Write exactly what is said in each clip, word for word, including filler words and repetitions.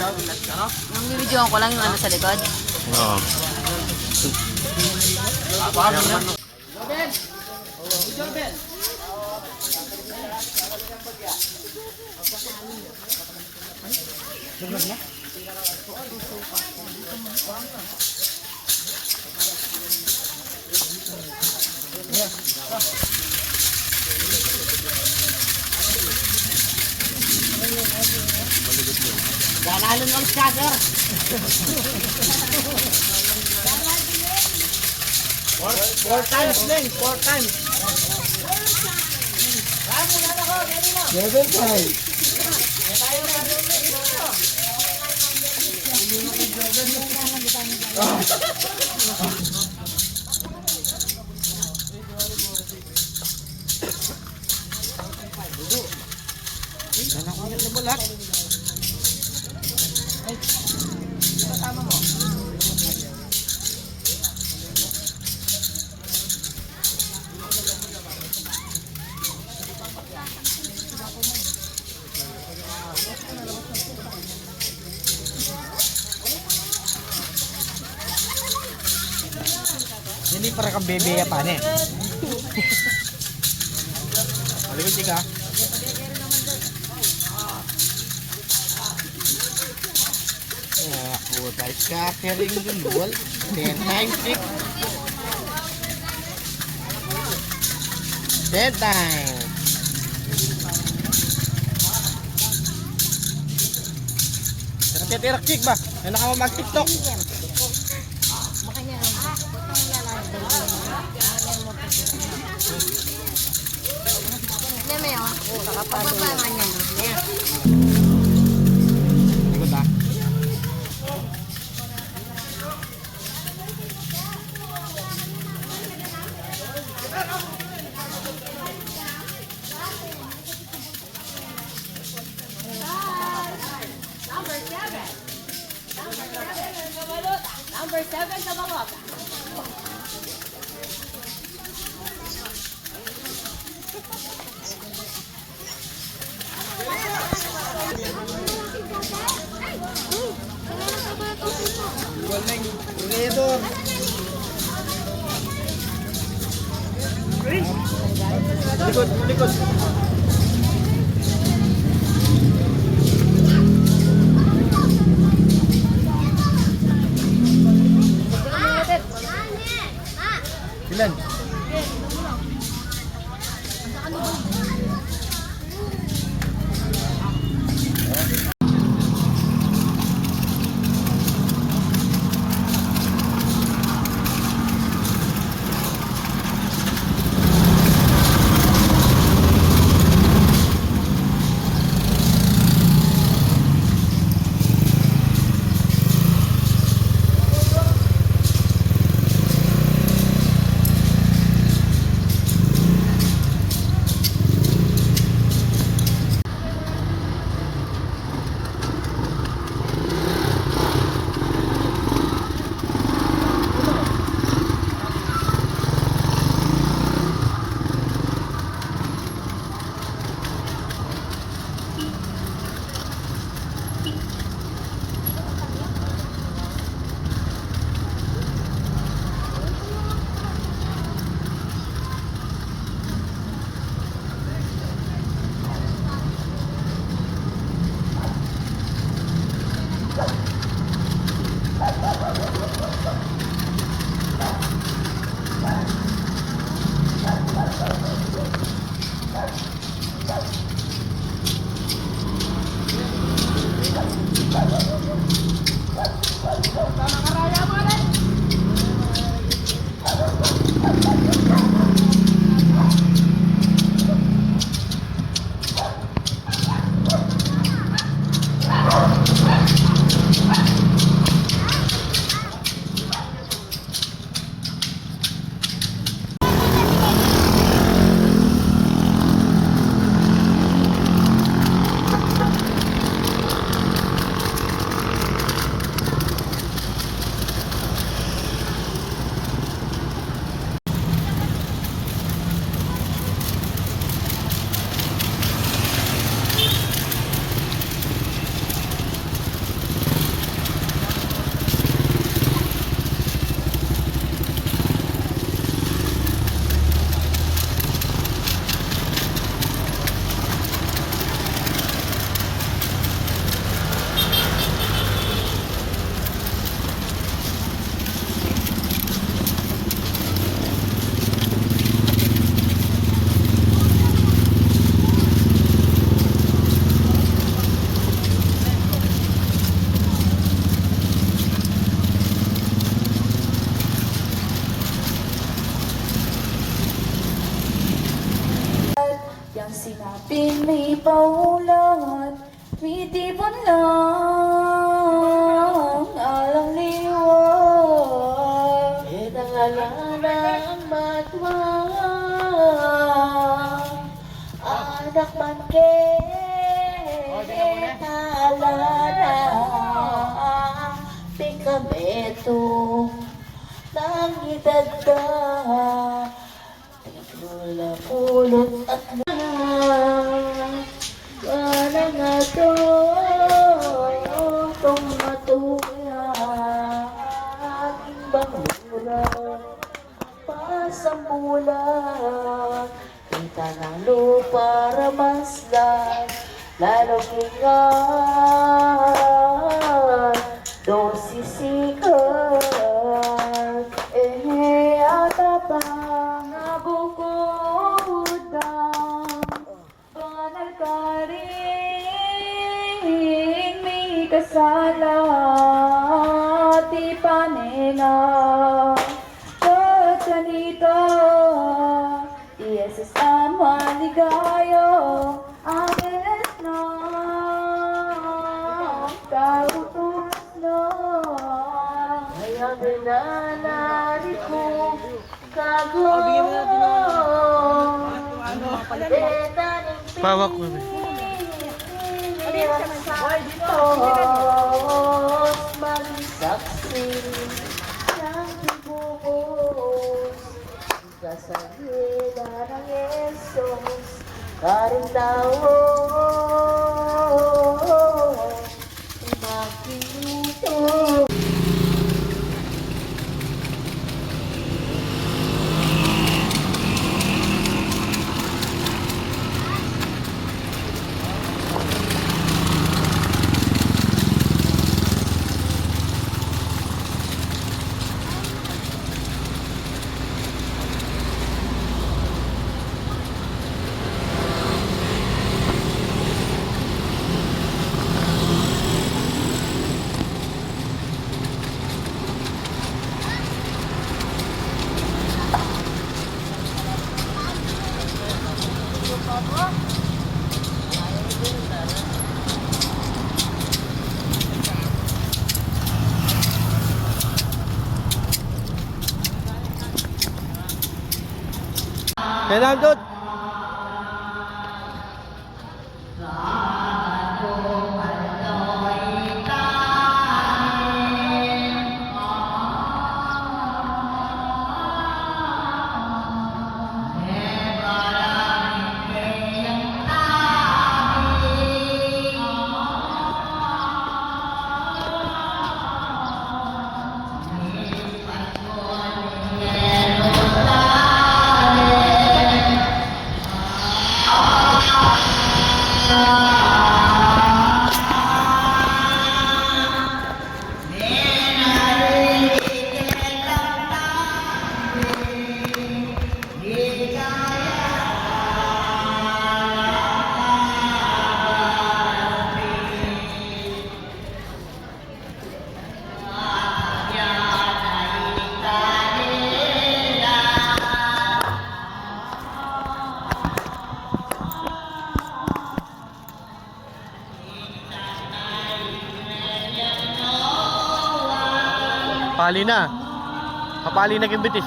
Yung bibidyohan ko lang yung ano sa likod. Oo. Four, four times, Neng. Four times. Seven times. Sana ko na bulat. Ay, tama mo. Ini para kang bebe ya, pane. Malikot ka. Ah, puta, scattering dun, wal. Ten times six. Ten times. Nakatitirak, chick ba? Ay, naka mag-TikTok. Yan, may, oh. Pagbaba nga niya, no? Yan. Ikot, ah. Number seven. Number seven sa balota. Likod, likod. Ilan? Sinapin mi paulat, mitipun lang alang liwa. Itang ala nang matwa, anak man ke, ala na, pikametung nang idadda. Dula pulu't atlu na, wanang ato, tong matuya, aking bangura, pasambulan, kita ng lupa ramaslan, lalo kingan, dong sisikat, e, atapang abukudan. Banal karing mikasala, tipanen na kanita, i Jesus a maligaya, Angeles na kautusan na, kaya binanari ku kago. Pawak ko, be. Magsaksi ng tibubus. Kasabihan ng Jesus, karing tau, makitu. Kaya na, Dod. Pali na. Papali na king bitis.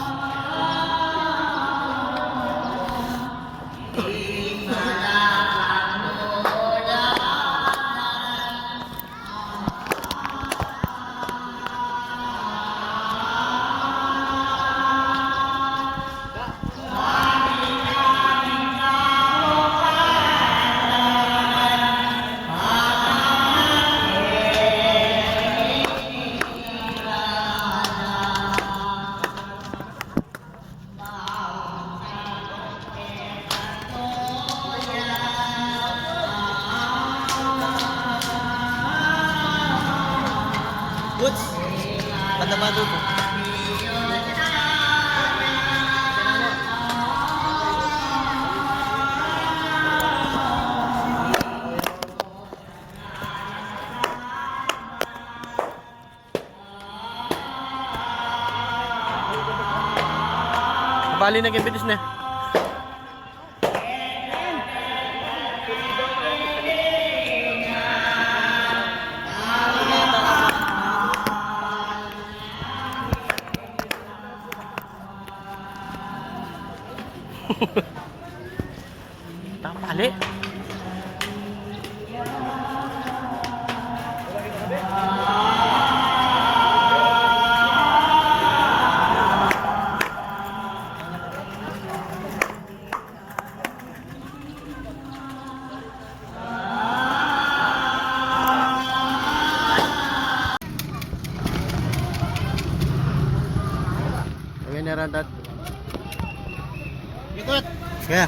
Boots, panda pa dutu. Bali na king bitis na. Tapali. Ayan na rin, Dad. Ikot. Kaya.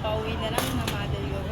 Pauwi na lang na mother yun.